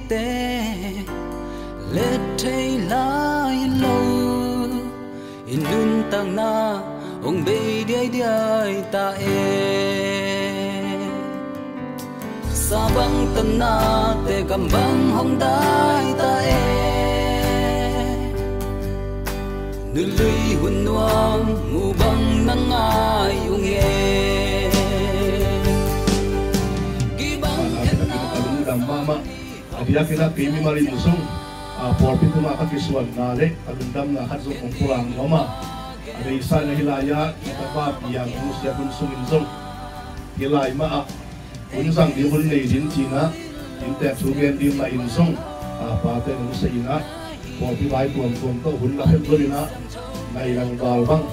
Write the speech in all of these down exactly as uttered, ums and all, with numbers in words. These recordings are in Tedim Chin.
Te let thei lai lo, i nuntakna hong bei diaidiai ta e. Sa bang tanna te gam bang hong dai ta e. Nului hun nuam mu bang na ngai ung e. Kibang khen na. A lungdam mahmah. A diakin ah kei mimal in zong, a, pawlpi tungah ka kisuanna le ka lungdamna khat zong kong pulak nuam a. A deihsakna hih lai-ah i tapa Piang Nusia Hun sungin zong hih lai mah ah hun zang ding, hun nei ding ci-in ah inntek thu gen ding mah in zong, a, pate nong sei in ah pawlpi vai tuamtuam tawh hun la phet lo in ah, nai lang val bang,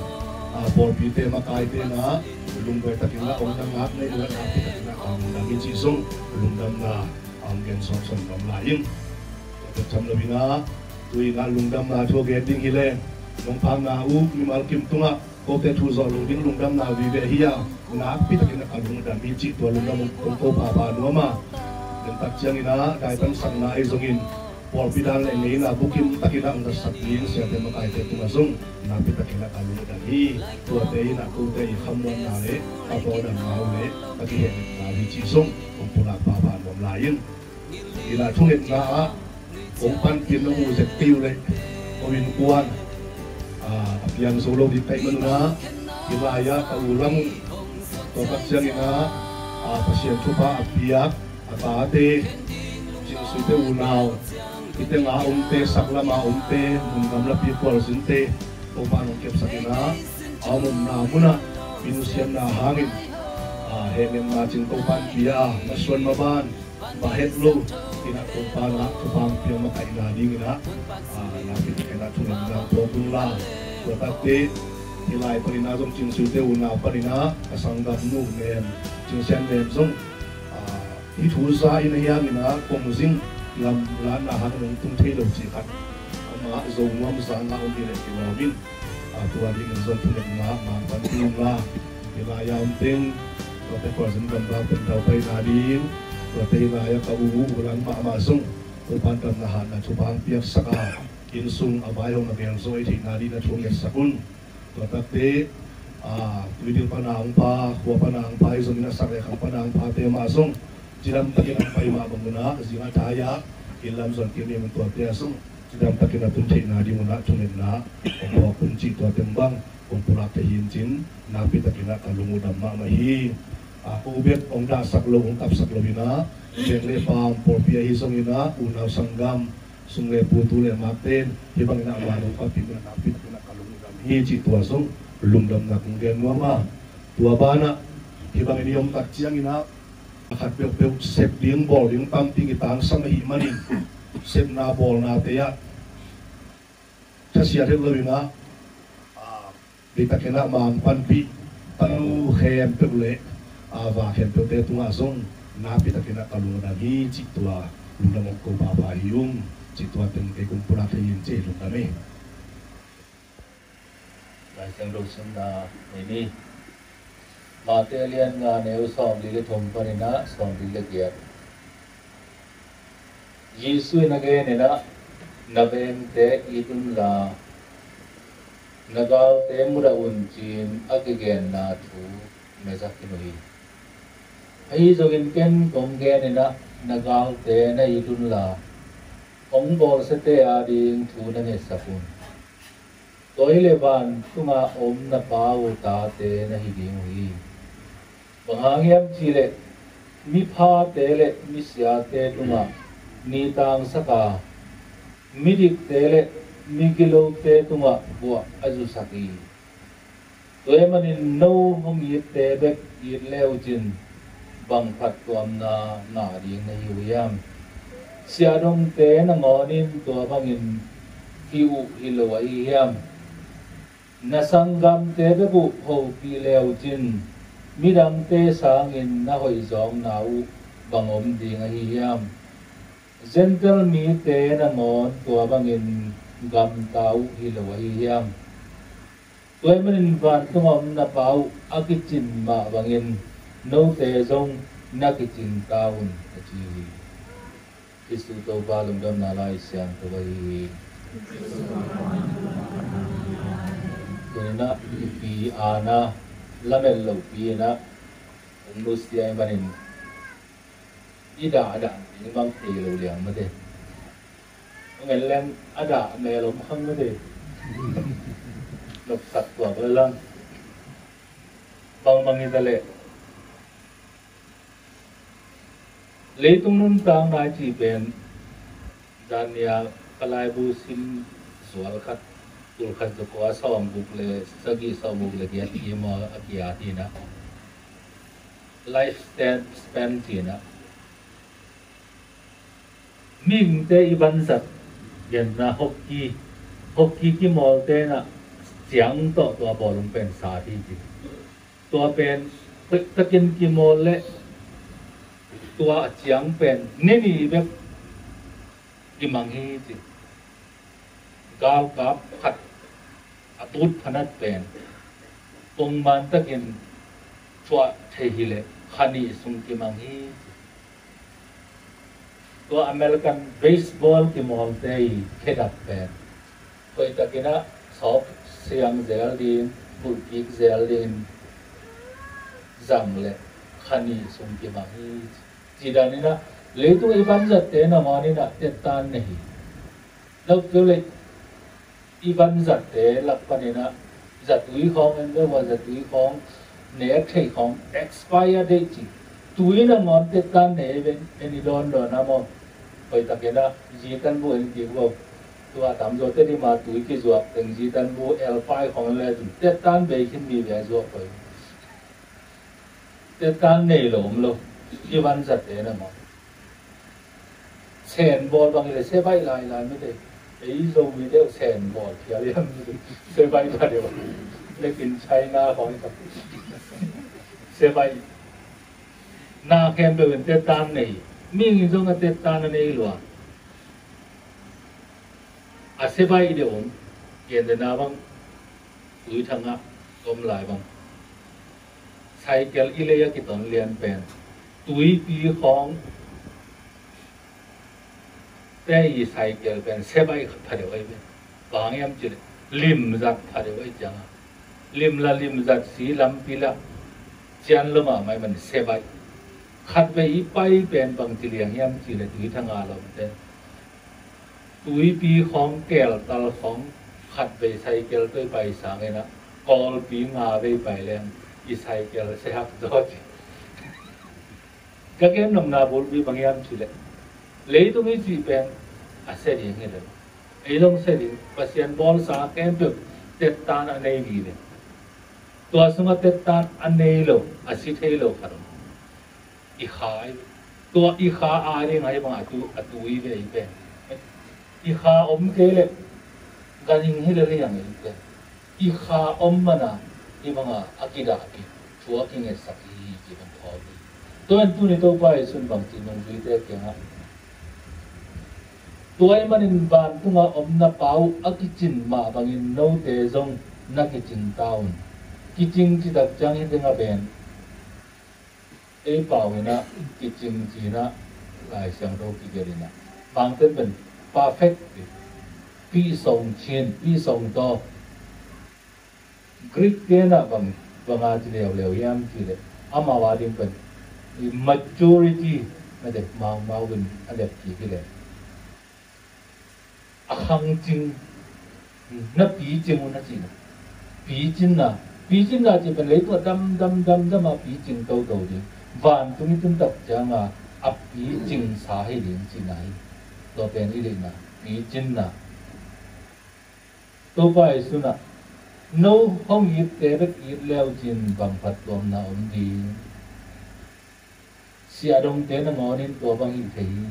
a, pawlpite makaite in ah lungduai takin ah hong na ngak na in ah, nakpi takin ah ka lungdam hi cih zong lungdamna a hong gen sawmsawm nuam lai ing. Tua bek tham lo in ah, tu in ah lungdamna thu gen ding hi leng, nong phakna uh mimal kim tungah kote thu zawh lo ding lungdamna vive hi a, nakpi takin ah ka lungdam hi cih tua lungdam kong ko phapha nuam a. Tua tak ciangin ah daipansakna ahi zongin pawlpi dan le ngeina bukim takin ah hong zatsak ding siate makaite tungah zong nakpi takin ah ka lungdam hi. Tuate in ah kote i khamuanna le ka tawldamna uh le ka kihehna uh hi cih zong kong pulak phapha nuam lai ing. In ah thungetna ah kong panpih nong mu zek kei uh leh ko innkuan, a, a piang zo lo ding ka hih manun ah, hih lai-ah ka u Lang uh, tua tak ciangin ah, a, Pasian thupha a piak a tate, Cingsuite unau, hihte nga omte, saklam a omte, mun gamlapi khualzinte, Topa'n hong kepsak in ah, a om omna munah i nusiatna hangin, a, hehnemna cing Topa'n pia a, masuan maban, mah het lo in ah Topa'n ah thupha hong pia makaihna ding in ah, a, nakpi takin ah thungetna phawk ung la. Tua takte hih lai panin ah zong Cingsuite unau panin ah ka sanggamnu Nem, Cing Sian Nem zong, a, hih thu za in ah hiangin ah kong zing, lamlanna hangin hong tung thei lo cih khat, amah Zo nuam zangah om hi leh kilawm in, a, tua dingin zong thungetna mangpan ding la. Hih lai-ah om teng, tuate khualzin gamdang pantau paina ding, tuate hih lai-ah ka u, u Lang mahmah zong Topa'n damna hatna thupha hong piaksak a, inn sung a vaihawmna gel zaw i theihna ding in ah thu hong ngetsak un. Tua takte, a, tuipi pana hong pha, khua pana hong pha, ahi zongin a sak le khang pana hong phate mah zong cidam takin hong pai mah bang un ah, zingah thai-ah inn lam zuan kik ni mun, tuate ah zong cidam takin a tun theihna ding un ah thungetna hong phawk un cih tua teng bang kong pulak thei hi in cin, nakpi takin ah ka lung uh dam mahmah hi. A, ko bek hong dahsak lo, hong kapsak lo in ah, bek le pam pawlpi ahi zongin ah, unau sanggam, sung le pu, tu le makte in hih bangin ah a man hong panpih un ah nakpi takin ah ka lung uh dam hi cih tua zong lungdamna kong gen nuam a. Tua banah hih bangin i om tak ciangin ah, a khat peuhpeuh sep ding bawl ding tampi kitangsak ahih manin, sepna bawlnate ah thasiat het lo in ah, a, nakpi takin ah mang panpih tanu khempeuh le, a, va khempeuhte tungah zong nakpi takin ah ka lungdam hi cih tua lungdam hong ko phapha hi ung cih tua teng kei kong pulak thei hi in ci, lungdam hi. Lai Siangtho simna nei ni. Matthai alian nga, aneu sawmli le thum panin ah sawmli le giat. Jesu in a gen in ah, na vengte it un la, na galte mudah un, ci-in a kigenna thu na za khin uh hi. Ahi zongin ken kong gen in ah, na galte na it un la, hong bawlsiate ading thu na ngetsak un. Tua hi leh vantunga om na Pa uh tate na hi ding uh hi. Bang hang hiam cih leh, miphate le misiate tungah ni tangsak a, midikte le migilote tungah guah a zusak hi. Tua ahih manin no hong itte bek it le uh cin, bang phattuamna ngah ding na hi uh hiam? Siahdongte nangawn in tua bangin hih uh hi lo ahi hiam? Na sanggamte bek uh hopih le uh cin, midangte sangin na hoihzawkna uh bang om ding ahi hiam? Gentail mite nangawn tua bangin gamta uh hi lo ahi hiam? Tua ahih manin vantunga om na Pa uh a kicin mah bangin note zong na kicin ta un, a ci hi. Jesu Topa lungdamna Lai Siangtho ahi hi. Tuni-in ah i pi Ana lamet lopi in ah hong nusia ahih manin i dah a dah ding bang thei lo liang mate. Hong en leng a dah mel om khang mate. Nopsak tuak lel lang. Bangbang hi ta leh, leitung nuntakna i cih pen, zan nia ka laibu sim zual khat, tul khat za kua sawmguk le sagih, sawmguk le giat kim a kiat hi in ah, life span ci in ah, mihingte i vanzat genna hockey, hockey kimawlte in ah ciang tawh tua bawlung pen sat hi ci. Tua pen hoihtakin kimawl leh tua a ciang pen ni nih bek kimang hi ci. Galkap khat a but phanat pen pongman takin thuah thei hi leh kha nih sung kimang hi ci. Tua American baseball kimawlte i khedap pen hoihtakin ah sawp siang zel ding, bulh kik zel ding zang leh kha nih sung kimang hi. Ci dan in ah leitung i vanzatte nangawn in ah tettan nei hi. Noptu leh i vanzatte lak panin ah zatui khawng en deuh a, zatui khawng nek thei khawng expire date ci. Tui nangawn tettan nei ven en i dawn dawn a maw. Hoihtakin ah zitan bu en kik vo. Tua tamzaw te dima tui kizuak teng zitan bu elpai khawng en le tui tettan bei khin mi ve zuak hoih. Tettan nei lo om lo. I vanzatte nangawn. Sen bawl bang hi leh se baih lailai mate. Ei Zomi deuh sen bawl phial hiam? Se baih pha deuh. Lekin China khawng hi ta. Se baih. Na khempeuh in tettan nei. Mihing in zong a tettan a nei lua. A se baih deuh om. Gentehna bang, Tuithang ah om lai bang, cycle i lei a kiton lian pen, tuipi khawng te i cycle pen se baih pha deuh ahi ve. Bang hang hiam cih leh limzat pha deuh ahi ciang a, lim la limzat si lampi la cian lo mahmah ahih manin se baih. Khatvei i pai pen bangci liang hiam cih leh Tuithang a lawmte tuipi khawng, keltal khawng, khatvei cycle tawh i pai sangin ah, kawlpi nga vei pai leng i cycle se hak zaw ci. Ka gen nopna bulpi bang hiam cih leh leitung i cih pen a se ding hi leh, ei zong se ding, Pasian bawlsa khempeuh tettan a nei vive. Tua sungah tettan a nei lo, a si thei lo khat om. I kha hi. Tua i kha a ding ahi bang a tu, a tu hi ve i pen. I kha om kei leh ganhing hi lel hi ang i pen. I kha om mana hi banga a kidahpih, thu a kingetsak hi ci bang khawm hi. Tua in tuni Topa Jesu'n bangci nungzuite kiangah, tua ahih manin vantunga om na Pa uh a kicin mah bangin note zong na kicing ta un. Kicing citak ciang hi teng a pen ei pau in ah kicing ci-in ah Lai Siangtho kigelh in ah, bangten pen perfect, pih song cin, pih song taw. Greek te in ah bang, bang a ci leuleu hiam cih leh, amau a ding pen maturity, na dek maumau in a dek kik hi leh, a khangcing, na picing uh na cihna. Picinna, picinna cih pen leitung a damdam damdam a picing toto ding, vantung i tun tak cianga a picingsa hi ding cihna hi. Tua pen i deihna, picinna. Topa Jesu'n ah, no hong itte bek it leucin bang phattuamna om ding? Siahdongte nangawnin tua bang hih thei hi.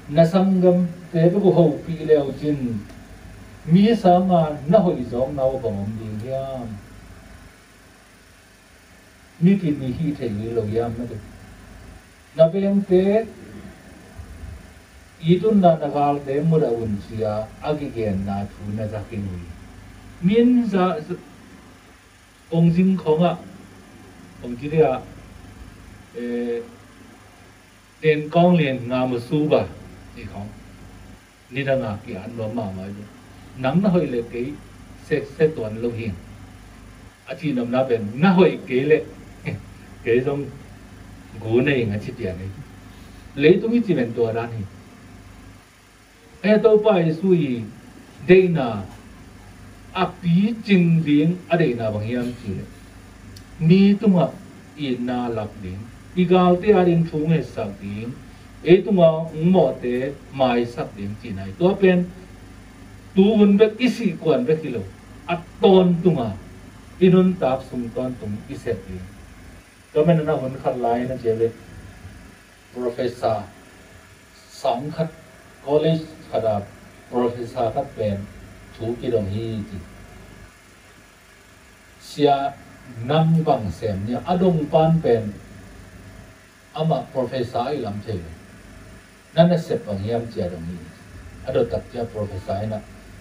Na sanggamte bek uh hopih leucin mi sanga na hoih zawkna uh bang om ding hiam? Mi kip ni hih thei hi lo hiam na duh? Na vengte it unla na galte mudah un ci-a a kigenna thu na za khin uh hi. Min za, za, kongzing khawngah, kongzing ah, eh, Nen Kawng Lian Nga Mu Su Ba, Ci khawng nidanga ki-at nuam mahmah hi. Nang na hoih leh kei se, se tuan lo hi. A cihnopna pen na hoih kei leh kei zong gu nei ing a ci pian hi. Leitung i cih pen tua dan hi. He Topa Jesu i deihna a picing ding a deihna bang hiam cih leh mi tungah itna lak ding, i galte ading thu ngetsak ding, ei tungah hong mawhte maisak ding cihna hi. Tua pen tuhun bek i sih kuan bek hi lo, a tawntunga i nuntak sung tawntung i sep ding. Tua manin a hun khat lai-in a cia bek professor sang khat, college khat a professor khat pen thu kidong hi ci. Sia, nang bang sem nia, a dong pan pen amah professor i lam thei lo. Na nasep bang hiam cia dong hi. A dot tak cia professor in a,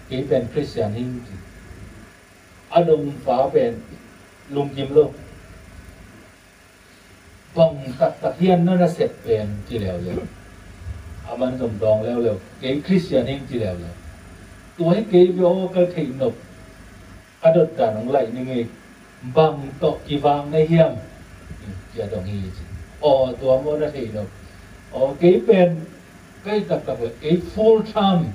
kei pen Christian hi ci. A dong pa pen lungkim lo. Bang taktak hiam na nasep pen ci leuleu. Aman zong dawng leuleu. Kei Christian hi ci leuleu. Tua hi kei ve aw, ka theih nop. A dot dan hong laih ning ei. Bang tawh kivak na hiam? Cia dong hi ci. Aw, tua maw na theih nop. Aw, kei pen ka hih taktak leh ei full time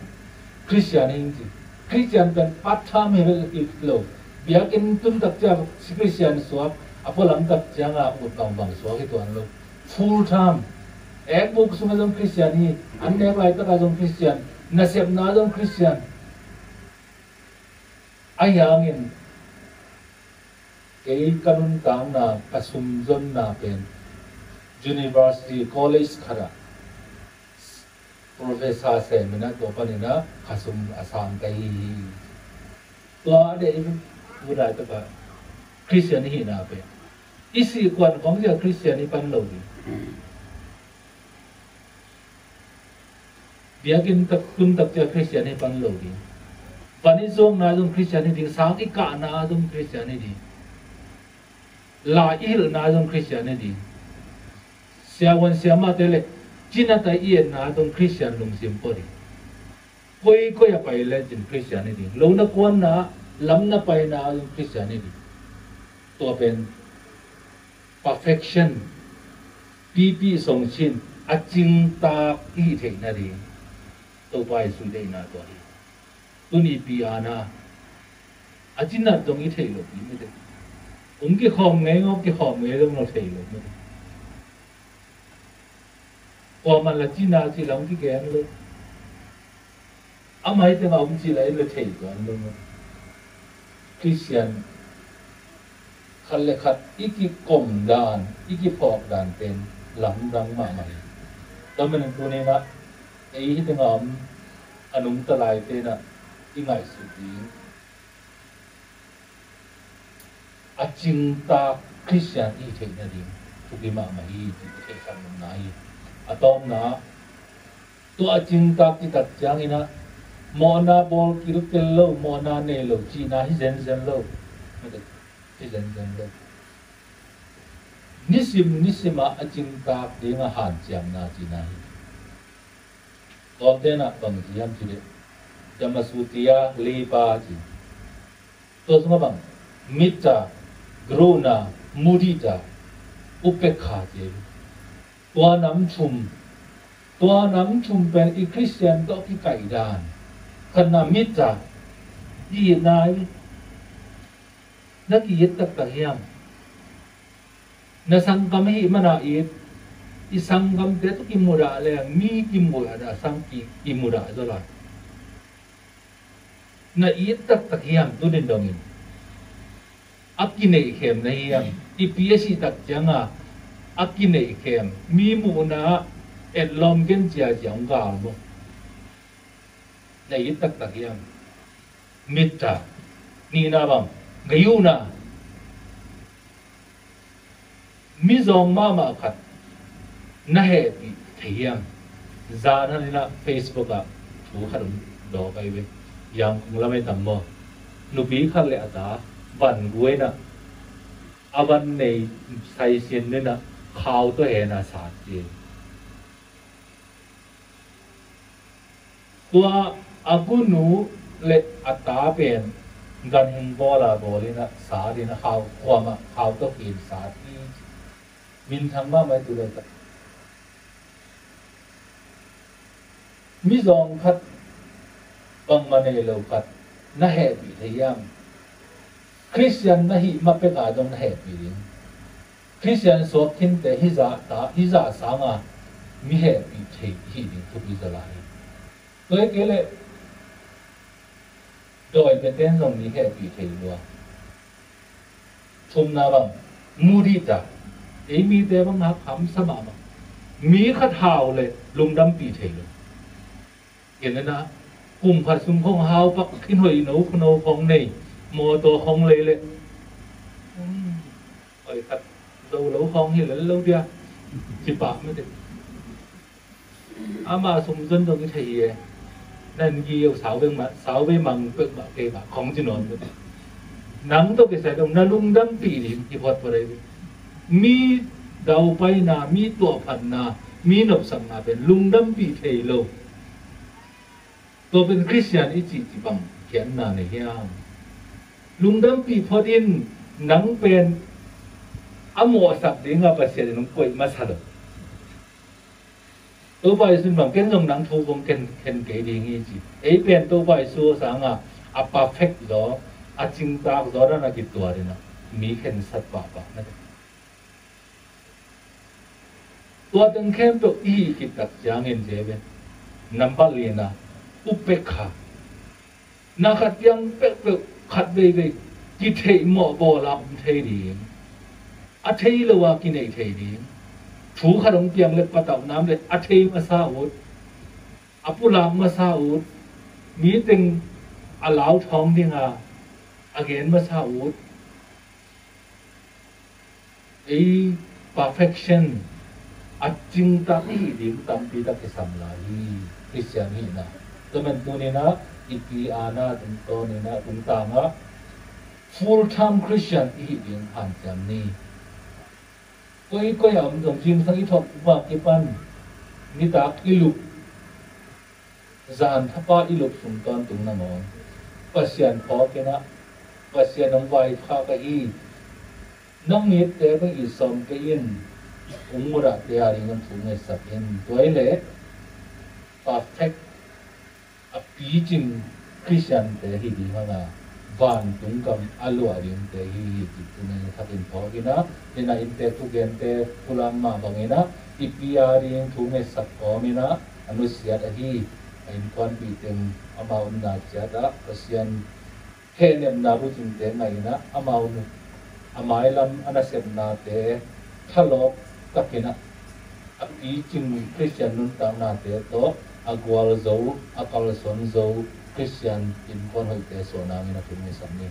Christian hi ci. Christian pen part time hi lo. Biakinn tun tak cia Christian suak, a pualam tak cianga ut bangbang suak hi tuan lo. Full time. Ekbuk sunga zong Christian hi, an nek laitakah zong Christian, nasepna zong Christian. Ahi hangin kei ka nuntakna, ka sumzonna pen university, college khatah professor sem in a, tua panin a ka sum a sang ka hi hi. Tua a deih hi. Tua laitakah Christian i hihna pen i sih kuan khawng cia Christian i pan lo ding. Biakinn tak, tun tak cia Christian hi pan lo ding. Van i zuakna zong Christian hi ding, sang i kahna zong Christian hi ding. La i hilhna zong Christian hi ding. Siavuan siamahte le cinata i etna zong Christian lungsim pua ding. Koikoi a pai le cin Christian hi ding. Lo na kuanna, lam na paina zong Christian hi ding. Tua pen perfection, pipi song cin, a cingtak i hih theih nading Topa Jesu deihna tua hi. Tuni pi ana a cinat zong i theih lo pi mite. Hong kikhawm ngei ngawk, kikhawm ngei zong lo thei lo mite. Kuaman la cina ci la hong kigen lo. Amah hi tengah om cih la in le thei tuan lo maw? Christian khat le khat i kikom dan, i kiphawk dan pen lamdang mahmah hi. Tua manin tuni-in ah ei hi tengah om a nungta lai tenah i ngaihsut ding a cingtak Christian i theih nading thupi mahmah hi, ti theihsak nopna hi. A tawpna, tua a cingtak citak ciangin ah mawhna bawl kilkel lo, mawhna nei lo cihna hi zenzen lo. Hi zenzen lo. Nisim nisim ah a cingtak ding a hanciamna cihna hi. Kawlte'n ah bang ci hiam cih leh, Dhammasutiya leipa ci. Tua sungah bang, Mettā, Karuṇā, Muditā, Upekkhā ci. Tua nam thum, tua nam thum pen i Christian tawh kikaih dan. Khatna Mettā, i itna hi. Na ki-it taktak hiam? Na sanggam ahih mana it, i sanggamte tawh kimudah leng mi kimudah dah sang ki, kimudah zaw lai. Na it taktak hiam tuni dongin? A kineihkhem na hiam? I pi a sih tak cianga a kineihkhem, mi muhna ah etlawm gen ciacia hong gal maw? Na it taktak hiam? Mettā. Nihna bang, Karuṇā. Mizawng mahmah khat na hehpih thei hiam? Zan hanin ah Facebook ah thu khat hong dawk ahi ve. Yangon lam ahi tam maw? Nupi khat le a ta van guai-in ah, a van nei saisiin in ah khau tawh hen a sat ci. Tua a gunu le a ta pen ganhing bawl a bawl in a sat in a khau khuam ah khau tawh khin sat hi. Minthang mahmah hi tu le tak. Mizawng khat bangmah nei lo khat na hehpih thei hiam? Khristian na hih ma pek a dong na hehpih ding. Khristian suak khinte hih zah ta, hih zah sanga mi hehpih thei hi ding thupi zaw lai hi. Tua hi kei leh dawi biaten zong mi hehpih thei lua. Thumna bang, mu dih ta. Ei mite bang hak hamsa mahmah. Mi khat hau le lungdampih thei lo. Gen le na, kum khat sung khong hau pak khin hoih no, khuno khong nei, mawtaw khong lei le. Hmm, hoih khat zo lo khong hi lel lo dia. Ci pah mete. Ama sum zon zong i thei hi e. Nan gi yo sau veng mah, sau vei mang pek mah kei mah khong ci nawn mete. Nang tawh kisai dong na lungdampih ding i phot phot ei. Mi daupaina, mi tuahphatna, mi nopsakna pen lungdampih thei lo. Tua pen Khristian i cih ci bang khiatna nei hiam? Lungdampih phot in, nang pen a mawhsak dinga Pasian in hong koih masa lo. Topa Jesu in bang, ken zong nang thu kong khen, khen kei ding hi ci. Ei pen Topa Jesu sanga a perfect zaw, a cingtak zaw dan a kituat in a mi khensat pahpah na. Tua teng khempeuh i hih khit tak ciangin zia ve. Nambat lina, upekha. Na khat piang peuhpeuh khat veivei kitheih mawh bawla om thei ding. A thei lo a kineih thei ding. Thu khat hong piang le patauh nam le a thei masa ut. A pulak masa ut. Mi teng a lau thawng dinga a gen masa ut. Ei perfection a cingtak i hih ding tampi tak kisam lai hi. Khristian hihna. Tua man tuninah i pi ana tungtawninah tungtangah full time Christian i hih ding hanciam ni. Koikoi a om zong zingsang i thok vak kipan nitak i lup zan thapa i lup sung tawntung nangawn Pasian phawk inah Pasian hong vaikhak ahi. Nang mitte bang i sawm kei in ung mudahte a ding hong thu ngetsak in. Tua hi leh perfect a picing Khristiante hi ding hanga vantung gam a luah dingte hi hi ci tu nai thakin phawk inah, nina innte thugente pulam mah bang inah i pi a ding thu ngetsak kawm inah a nusiat ahi. A innkuanpih teng amau omna ciatah Pasian hehnepna bucingte ngaih inah amau nu a mailam a nasepnate thalawp takinah a picing Khristian nuntaknate tawh a gualzo, a kalsuanzo Khristian innkuan hoihte suah nangin a thu ngetsak ni.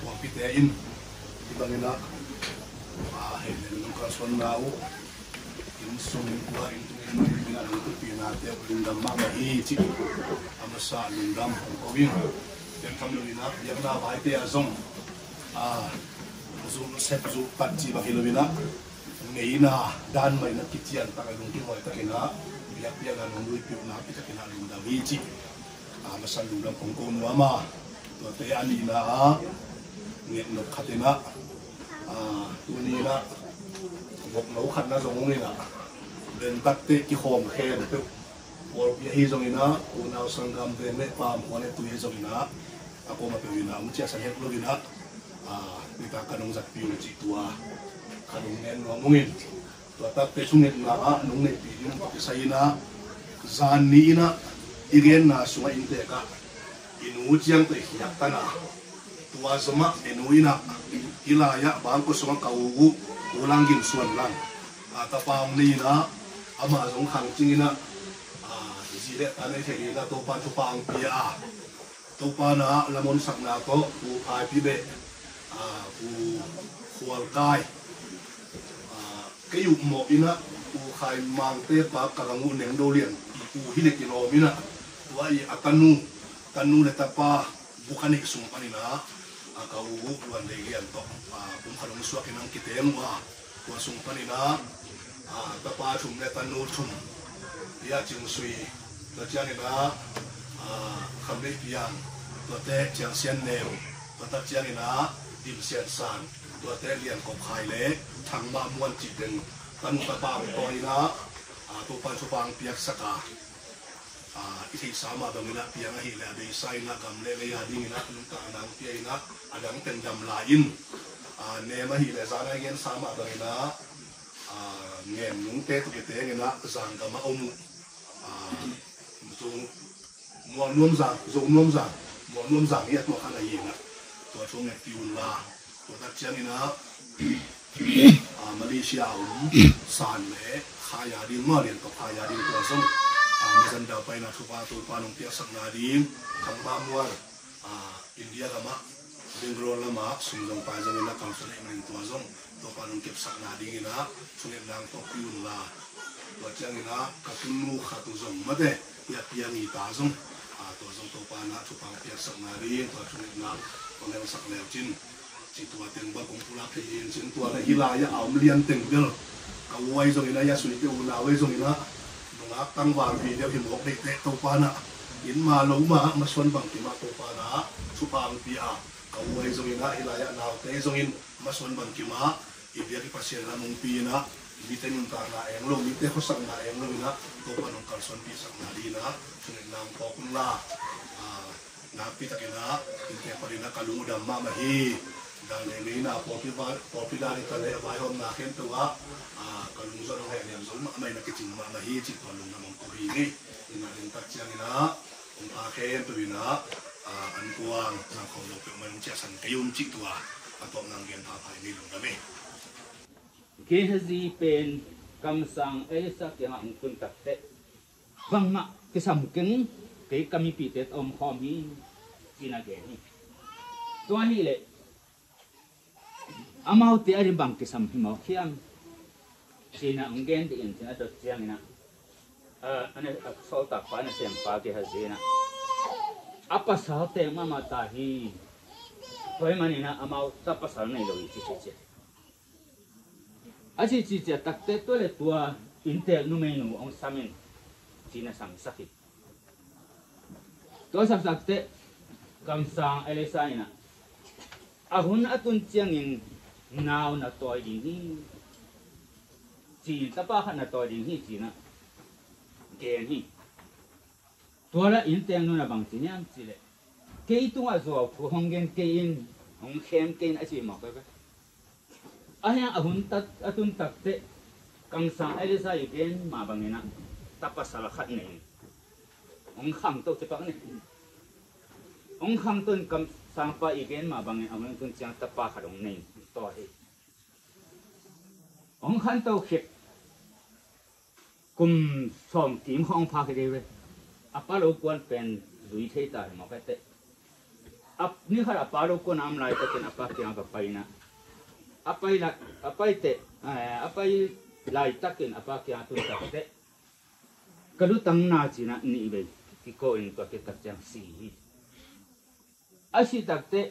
Tuapite in i bangin ah, a, hei le nong kalsuanna uh, inn sung inn tua, inn tung inn mah, inn tung inn a nong tupinate uh lungdam mahmah hi cih a masa lungdam hong ko ing. Tua tham lo in ah biakna vaite ah zong, a, zu sep zu pat cih bang hi lo in ah, ngeina dan mah in ah kician tak a lungkim hoih takin ah biakpiakna nong luipih uh nakpi takin ah lungdam hi cih a masa lungdam kong ko nuam a. Tuate a nihna ah ngetnop khat in ah, a, tuni in ah vokno khatna zong hong in ah, bentakte kikhawm khempeuh pawlpi ahi zongin ah, unau sanggam, veng le pam, khua le tui ahi zongin ah, a kuamah peuh in ah hong ciahsan het lo in ah, a, nitak ka nong zatpih uh cih tua ka nong ngen nuam ung in. Tua takte thungetna ah nong neihpih ding tawh kisai in ah, zan ni in ah i genna sungah inntek ah i nu ciang tawh i khiak tan a, tua zomah i nu in ah, hih lai-ah bangkua sungah ka u uh, U Lang Gin Suan Lang, a, tapa hong nei in ah, amah zong khang cing in ah, a, zi le ta nei thei in ah Topa'n thupha hong pia a, Topa na lamonsakna tawh Pu Phaipi Beh, a, Pu Khual Kai, a, kei uh mawh in ah Pu Khai Mangte pa ka gang uh Neng Do Lian, i pu hi le kilawm in ah, tua i a tanu, tanu le tapa bu ka neih sung panin ah, a, ka u uh Luan Lei Lian tawh, a, kum khat hong suak in hong kiteng uh a, tua sung panin ah, a, tapa thum le tanu thum, Pia Cing Sui, tua ciangin ah, a, Kham Lei Piang, tuate Ciang Sian Neu, tua tak ciangin ah Dim Sian San, tuate Lian Kop Khai le Thang Mah Muan cih teng tanu tapa hong tawi in ah, a, Topa'n thupha hong piaksak a, a, i theihsa mah bangin ah piang ahih leh a beisa in ah gam le lei a dingin ah nuntakna hong pia in ah, a dang teng dam lai in, a, nem ahih leh zan a i gensa mah bangin ah, a, Ngen Nungte tawh kiteng in ah Zangam ah om uh, a, Zo, Mual Nuam Zang, Zo Nuam Zang, Mual Nuam Zang hi a, tua khan ahi in ah tua thu ngetpih un la. Tua tak ciangin ah, a, Malaysia a om San le Khai a ding, Mual Lian tawh Khai a ding tua zong, a, mazan dau paina thupha Topa'n hong piaksak nading, Thang Mah Mual, a, India gamah Bangalore lamah sum zong pai zongin ah kalsuan ahih manin tua zong Topa'n hong kepsak nadingin ah thungetna hong tawkpih un la. Tua ciangin ah ka tunu khat uh zong mate, Pia Piang i ta zong, a, tua zong Topa'n ah thupha hong piaksak nading tua thungetna hong hengsak leu cin, ci tua teng bang kong pulak thei hi in cin, tua le hih lai-ah a om lian teng bel ka u ahi zongin ah, a suite unau ahi zongin ah, nungak tangval video hi mawk deih teh Topa'n ah inn mah lo mah masuan bangkim ah Topa'n ah thupha hong pia a, ka u ahi zongin ah, hih lai-ah naute ahi zongin masuan bangkim ah i biak i Pasian lam hong pi in ah, mite nuntakna eng lo, mite khuasakna eng lo in ah Topa'n hong kalsuanpihsak nadingin ah thungetna hong tawk un la. A, nakpi takin ah inntek panin ah ka lung uh dam mahmah hi. Dan le ngeina, pawlpi va-, pawlpi dan hi ta leh vaihawmna khempeuh ah, a, ka lung zong hong hehnem zo mahmah in ah kicing mahmah hi cih tua lungdam hong ko hi ing. Inn ah ding tak ciangin ah hong pha khempeuh in ah, a, an kuang zangkhawm lo peuhmah in hong ciahsan kei um cih tua a tawpna hong gen phapha ing. Lungdam hi. Gehazi pen kamsang Elisha kiangah hong tun takteh, bangmah kisam keng, kei ka mipihte tawh omkhawm hi, ci-in a gen hi. Tua ahih leh amaute ading bang kisam hi mawk hiam, ci-in a hong gen dih in, ci-in a dot ciangin ah, a, a na, a sawltakpa, a nasempa Gehazi in ah, a pasal teng mahmah ta hi. Tua ahih manin ah amau ta pasal nei lo hi, ci ciatciat. A ci ciatciat takteh tua le tua inntek numeinu hong sam in, ci-in a samsak hi. Tua a samsak teh kamsang Elisha in ah, a hun a tun ciangin nau na tawi ding hi, ci-in tapa khat na tawi ding hi, ci-in ah gen hi. Tua leh inntek nu in ah bang ci hiam cih leh, kei tungah zuauthu hong gen kei in, hong khem kei in, a ci mawk hi ve. Ahi hang a hun a tun takteh kamsang Elisha i gen mah bangin ah ta pasal khat nei in, hong khangto, ci pak ni. Hong khangto in kamsangpa i gen mah bangin a hun a tun ciang tapa khat hong nei in, tua hi. Hong khangto khit kum sawm kim khawng hong pha khit hi ve. A pa lo kuan pen zui thei ta hi mawk hi teh. a, ni khat a pa lo kuan a om laitakin a pa kiang va pai in ah, a pai la, a pai teh, eh, a pai laitakin a pa kiang a tun takteh, ka lutang na ci-in ah nih vei kiko in tua khit tak ciang si hi. A sih takteh,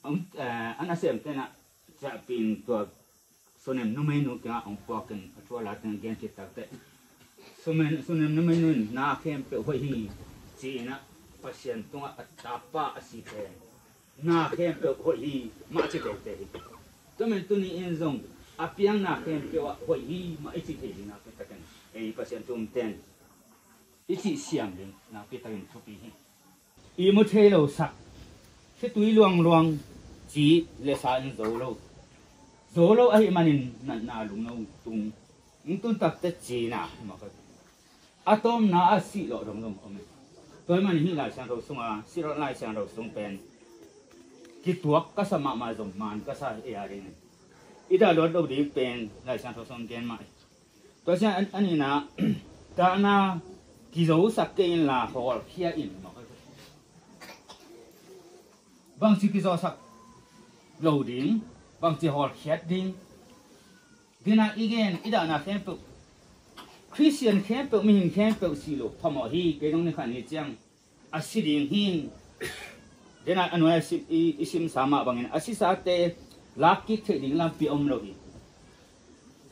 um, eh, a nasemte in ah ciahpih in tua Sunem numeinu kiangah hong puakin a thu a la teng gen khit takteh, Sunem, Sunem numeinu in na khempeuh hoih hi ci-in ah Pasian tungah a tapa a si pen na khempeuh hoih hi mah ci teitei hi. Tua manin tuni in zong a piang na khempeuh ah hoih hi mah i ci thei ding nakpi takin ei Pasian thu umte in i cih siam ding nakpi takin thupi hi. I mu thei lo sak, khitui luangluang, ci le sa in zo lo. Zo lo ahih manin natna lungno tung. Hong tun takteh cina mah khat. A tawpna ah sih lawh dongdong om hi. Tua ahih manin hih Lai Siangtho sunga, Sirot Lai Siangtho sung pen kituak ka sa mahmah zong maan ka sa hi a ding hi. I dah luat lo ding pen Lai Siangtho sung gen mah hi. Tua ciang a, a nihna, dahna kizosak kei inla hawlkhia in mah. Bangci kizosak lo ding, bangci hawlkhiat ding. Dena i gen, i dahna khempeuh, Khristian khempeuh, mihing khempeuh si lo phamawh hi. Kei zong ni khat ni ciang a si ding hi. Dena a nuai a sim, i, i simsa mah bangin a sisate lakkik theih ding lampi om lo hi.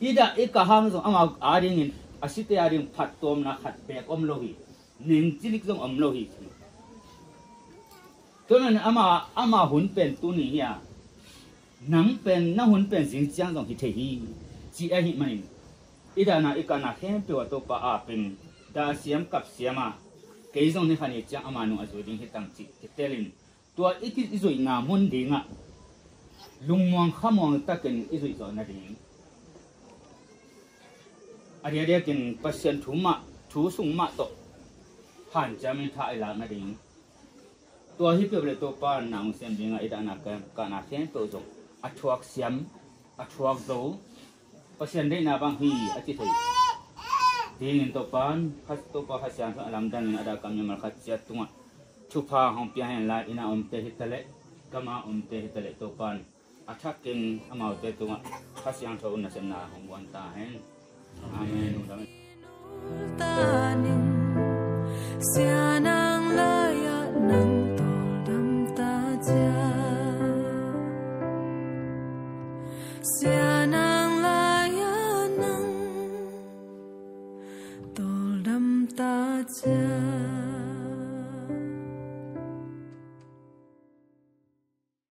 I dah i kah hang zong amau adingin a site ading phattuamna khat beek om lo hi. Ning cilik zong om lo hi. Tua manin ama, ama hun pen tuni hi a, nang pen na hun pen zing ciang zong hi thei hi, ci ahih manin i dahna i kahna khempeuh ah Topa apin dah siam kap siam a, kei zong ni khat ni ciang ama nung a zui ding hi tang cih kitelin, tua i ki, i zuihna mun dingah lungmuang khamuang takin i zuih zawh nading, a diakdiakin Pasian thu mah, thu sung mah tawh hanciamin tha i lak nading. Tua hi peuh le Topa in na hong sem dingah i dahna ka, kahna khempeuh zong a thuak siam, a thuak zo, Pasian deihna bang hi a ci thei dingin Topa in, Kha, Topa Kha Siangtho a lamdangin a dah kam mimal khat ciat tungah thupha hong pia hen la, inn a omte hi taleh, gam a omte hi taleh, Topa in a thakin amaute tungah Kha Siangtho nasepna hong guan ta hen. Amen. Sianang lai-ah nang